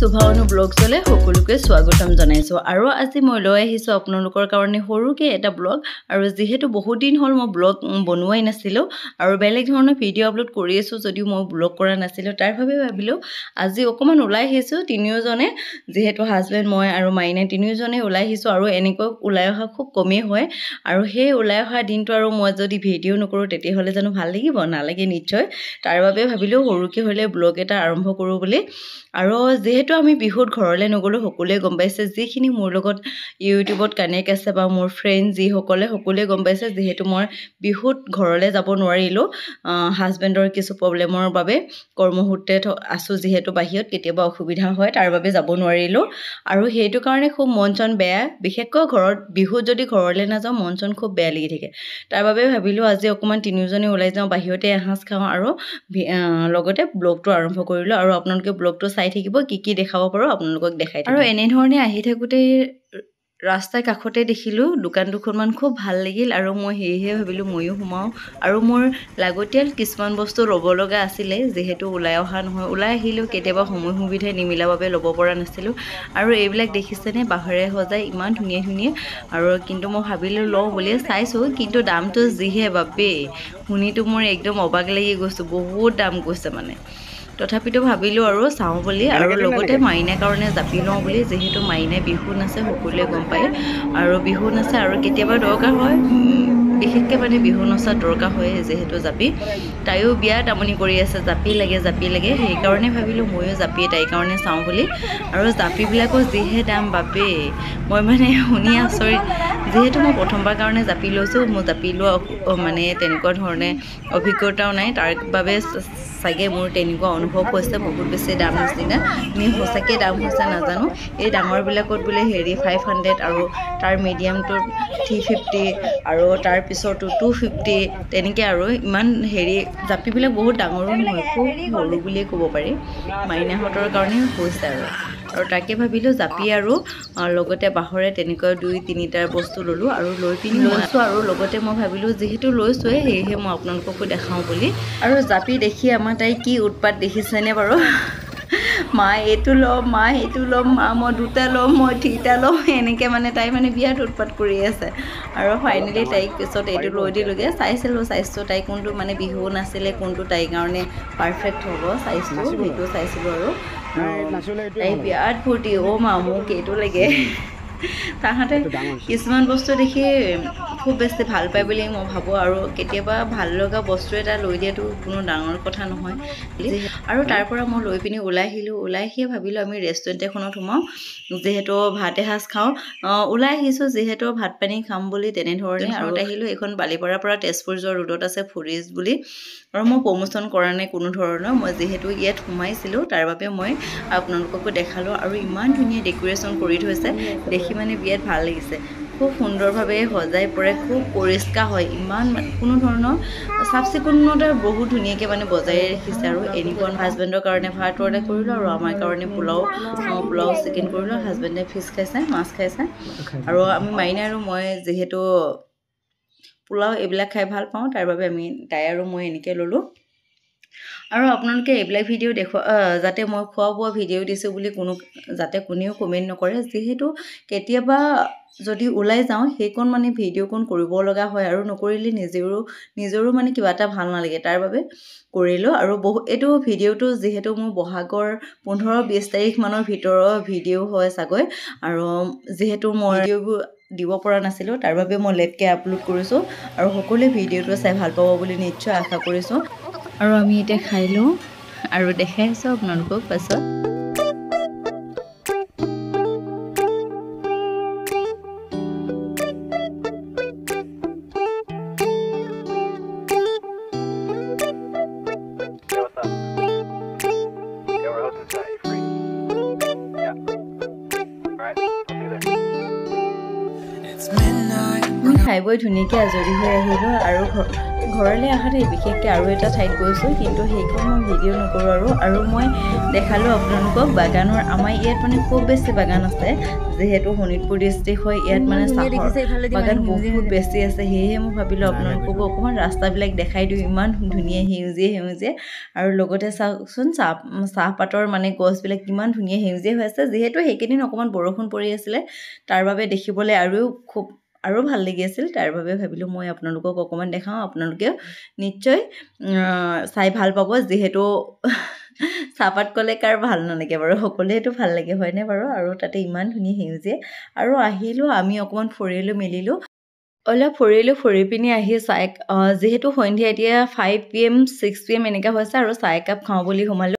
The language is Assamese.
শোভানু ব্লগছলৈ সকলোকে স্বাগতম জনাইছোঁ। আৰু আজি মই লৈ আহিছোঁ আপোনালোকৰ কাৰণে সৰুকৈ এটা ব্লগ। আৰু যিহেতু বহুত দিন হ'ল মই ব্লগ বনোৱাই নাছিলোঁ আৰু বেলেগ ধৰণৰ ভিডিঅ' আপলোড কৰি আছোঁ যদিও মই ব্লগ কৰা নাছিলোঁ, তাৰ বাবে ভাবিলোঁ আজি অকণমান ওলাই আহিছোঁ তিনিওজনে, যিহেতু হাজবেণ্ড মই আৰু মাইনা তিনিওজনে ওলাই আহিছোঁ। আৰু এনেকৈ ওলাই অহা খুব কমেই হয়, আৰু সেই ওলাই অহা দিনটো আৰু মই যদি ভিডিঅ' নকৰোঁ তেতিয়াহ'লে জানো ভাল লাগিব? নালাগে নিশ্চয়। তাৰ বাবে ভাবিলোঁ সৰুকৈ হ'লে ব্লগ এটা আৰম্ভ কৰোঁ বুলি। আৰু যিহেতু আমি বিহুত ঘৰলৈ নগ'লোঁ, সকলোৱে গম পাইছে, যিখিনি মোৰ লগত ইউটিউবত কানেক্ট আছে বা মোৰ ফ্ৰেণ্ড যিসকলে সকলোৱে গম পাইছে, যিহেতু মই বিহুত ঘৰলৈ যাব নোৱাৰিলোঁ হাজবেণ্ডৰ কিছু প্ৰব্লেমৰ বাবে, কৰ্মসূত্ৰে আছোঁ যিহেতু বাহিৰত, কেতিয়াবা অসুবিধা হয়, তাৰ বাবে যাব নোৱাৰিলোঁ। আৰু সেইটো কাৰণে খুব মন চন বেয়া, বিশেষকৈ ঘৰত বিহুত যদি ঘৰলৈ নাযাওঁ মন চন খুব বেয়া লাগি থাকে। তাৰ বাবে ভাবিলোঁ আজি অকণমান তিনিওজনে ওলাই যাওঁ, বাহিৰতে এসাঁজ খাওঁ আৰু লগতে ব্লগটো আৰম্ভ কৰিলোঁ। আৰু আপোনালোকে ব্লগটো চাই থাকিব, কি কি দেখাব পাৰোঁ আপোনালোকক দেখাই। আৰু এনেধৰণে আহি থাকোঁতে ৰাস্তাৰ কাষতে দেখিলোঁ দোকান দুখনমান, খুব ভাল লাগিল। আৰু মই সেয়েহে ভাবিলোঁ ময়ো সোমাওঁ। আৰু মোৰ লাগতিয়াল কিছুমান বস্তু ল'ব লগা আছিলে, যিহেতু ওলাই অহা নহয়, ওলাই আহিলেও কেতিয়াবা সময় সুবিধা নিমিলা বাবে ল'ব পৰা নাছিলোঁ। আৰু এইবিলাক দেখিছেনে, বাঁহেৰে সজাই ইমান ধুনীয়া ধুনীয়া। আৰু কিন্তু মই ভাবিলোঁ লওঁ বুলি, চাইছোঁ, কিন্তু দামটো যিহে বাপেই, শুনিতো মোৰ একদম অবাক লাগি গৈছোঁ, বহুত দাম কৈছে মানে। তথাপিতো ভাবিলোঁ আৰু চাওঁ বুলি, আৰু লগতে মাইনাৰ কাৰণে জাপি লওঁ বুলি, যিহেতু মাইনাই বিহু নাচে সকলোৱে গম পায়। আৰু বিহু নাচে আৰু কেতিয়াবা দৰকাৰ হয়, বিশেষকৈ মানে বিহু নচাত দৰকাৰ হয় যিহেতু জাপি। তাইও বিৰাট আমনি কৰি আছে, জাপি লাগে জাপি লাগে, সেইকাৰণে ভাবিলোঁ ময়ো জাপি তাইৰ কাৰণে চাওঁ বুলি। আৰু জাপিবিলাকো যিহে দাম বাপেই, মই মানে শুনি আচৰিত। যিহেতু মই প্ৰথমবাৰ কাৰণে জাপি লৈছোঁ, মোৰ জাপি লোৱা মানে তেনেকুৱা ধৰণে অভিজ্ঞতাও নাই, তাৰ বাবে চাগে মোৰ তেনেকুৱা অনুভৱ হৈছে বহুত বেছি দাম নিচিনা। নে সঁচাকৈ দাম হৈছে নাজানো। এই ডাঙৰবিলাকত বোলে হেৰি 500, আৰু তাৰ মিডিয়ামটোত 350, আৰু তাৰ পিছৰটো 250, তেনেকৈ। আৰু ইমান হেৰি জাপিবিলাক বহুত ডাঙৰো নহয়, খুব সৰু বুলিয়ে ক'ব পাৰি, মাইনাহঁতৰ কাৰণে হৈছে। আৰু আৰু তাকে ভাবিলোঁ জাপি আৰু লগতে বাঁহৰে তেনেকুৱা 2-3টাৰ বস্তু ল'লোঁ আৰু লৈ পিনি লৈছোঁ। আৰু লগতে মই ভাবিলোঁ যিহেতু লৈছোঁৱেই, সেয়েহে মই আপোনালোককো দেখাওঁ বুলি। আৰু জাপি দেখি আমাৰ তাই কি উৎপাত দেখিছেনে বাৰু, মা এইটো ল'ম, মা সেইটো ল'ম, মা মই দুটা ল'ম, মই 3টা ল'ম, এনেকৈ মানে তাই মানে বিৰাট উৎপাত কৰি আছে। আৰু ফাইনেলি তাইক পিছত এইটো লৈ দিলোঁগৈ। চাইছিলোঁ চাইজটো, তাই কোনটো মানে বিহু নাছিলে কোনটো তাইৰ কাৰণে পাৰফেক্ট হ'ব চাইজটো, সেইটো চাইছিলোঁ। আৰু তাই বিৰাট ফূৰ্তি, অ' মা মোক এইটো লাগে। তাহাঁতে কিছুমান বস্তু দেখি খুব বেছি ভাল পায় বুলি মই ভাবোঁ। আৰু কেতিয়াবা ভাল লগা বস্তু এটা লৈ দিয়াটো কোনো ডাঙৰ কথা নহয়। আৰু তাৰ পৰা মই লৈ পিনি ওলাই আহিলোঁ। ওলাই আহিয়ে ভাবিলোঁ আমি ৰেষ্টুৰেণ্ট এখনত সোমাওঁ, যিহেতু ভাত এসাঁজ খাওঁ। ওলাই আহিছোঁ যিহেতু ভাত পানী খাম বুলি তেনেধৰণে। আৰু আহিলোঁ এইখন বালিপাৰাৰ পৰা তেজপুৰ যোৱা ৰোডত আছে ফুৰিজ বুলি। আৰু মই প্ৰমোশ্যন কৰা নাই কোনো ধৰণৰ, মই যিহেতু ইয়াত সোমাইছিলোঁ তাৰ বাবে মই আপোনালোককো দেখালোঁ। আৰু ইমান ধুনীয়া ডেক'ৰেশ্যন কৰি থৈছে, দেখি মানে বিৰাট ভাল লাগিছে। খুব সুন্দৰভাৱে সজাই পৰাই, খুব পৰিষ্কাৰ হয়, ইমান কোনো ধৰণৰ চাফ চিকুণতা বহুত ধুনীয়াকৈ মানে বজাই ৰাখিছে। আৰু এনেকুৱা হাজবেণ্ডৰ কাৰণে ভাত অৰ্ডাৰ কৰিলোঁ আৰু আমাৰ কাৰণে পোলাও চিকেন কৰিলোঁ। হাজবেণ্ডে ফিছ খাইছে, মাছ খাইছে। আৰু আমি মাইনা আৰু মই যিহেতু পোলাও এইবিলাক খাই ভাল পাওঁ, তাৰ বাবে আমি তাই আৰু মই এনেকৈ ল'লোঁ। আৰু আপোনালোকে এইবিলাক ভিডিঅ' দেখুৱা যাতে মই খোৱা বোৱা ভিডিঅ' দিছোঁ বুলি কোনো যাতে কোনেও কমেণ্ট নকৰে, যিহেতু কেতিয়াবা যদি ওলাই যাওঁ সেইকণ মানে ভিডিঅ'কণ কৰিব লগা হয়, আৰু নকৰিলে নিজৰো মানে কিবা এটা ভাল নালাগে, তাৰ বাবে কৰিলোঁ। আৰু এইটো ভিডিঅ'টো যিহেতু মোৰ বহাগৰ 15-20 তাৰিখমানৰ ভিতৰৰ ভিডিঅ' হয় চাগৈ, আৰু যিহেতু মই ভিডিঅ'বোৰ দিব পৰা নাছিলোঁ তাৰ বাবে মই লেটকৈ আপলোড কৰিছোঁ। আৰু সকলোৱে ভিডিঅ'টো চাই ভাল পাব বুলি নিশ্চয় আশা কৰিছোঁ। আৰু আমি এতিয়া খাই লওঁ আৰু দেখাই আছোঁ আপোনালোকক পাছত। মই খাই বৈ ধুনীয়াকৈ আজৰি হৈ আহিলোঁ। আৰু ঘৰলৈ আহাতে বিশেষকৈ আৰু এটা ঠাইত গৈছোঁ, কিন্তু সেইখন মই ভিডিঅ' নকৰোঁ। আৰু আৰু মই দেখালোঁ আপোনালোকক বাগানৰ, আমাৰ ইয়াত মানে খুব বেছি বাগান আছে, যিহেতু শোণিতপুৰ ডিষ্ট্ৰিক্ট হয়, ইয়াত মানে চাহৰ বাগান বহুত বেছি আছে। সেয়েহে মই ভাবিলোঁ আপোনালোককো অকণমান ৰাস্তাবিলাক দেখাই দিওঁ, ইমান ধুনীয়া সেউজীয়া সেউজীয়া। আৰু লগতে চাওকচোন চাহপাতৰ মানে গছবিলাক কিমান ধুনীয়া সেউজীয়া হৈ আছে। যিহেতু সেইকেইদিন অকণমান বৰষুণ পৰি আছিলে, তাৰ বাবে দেখিবলৈ আৰু খুব আৰু ভাল লাগি আছিল। তাৰ বাবে ভাবিলোঁ মই আপোনালোকক অকণমান দেখাওঁ, আপোনালোকেও নিশ্চয় চাই ভাল পাব। যিহেতু চাহপাত ক'লে কাৰ ভাল নালাগে বাৰু, সকলোৱেতো ভাল লাগে, হয়নে বাৰু? আৰু তাতে ইমান ধুনীয়া সেউজীয়া। আৰু আহিলোঁ আমি অকণমান ফুৰিলোঁ মেলিলোঁ, অলপ ফুৰিলোঁ, ফুৰি পিনি আহি চাহ, যিহেতু সন্ধিয়া এতিয়া 5 PM 6 PM এনেকুৱা হৈছে, আৰু চাহ একাপ খাওঁ বুলি সোমালোঁ।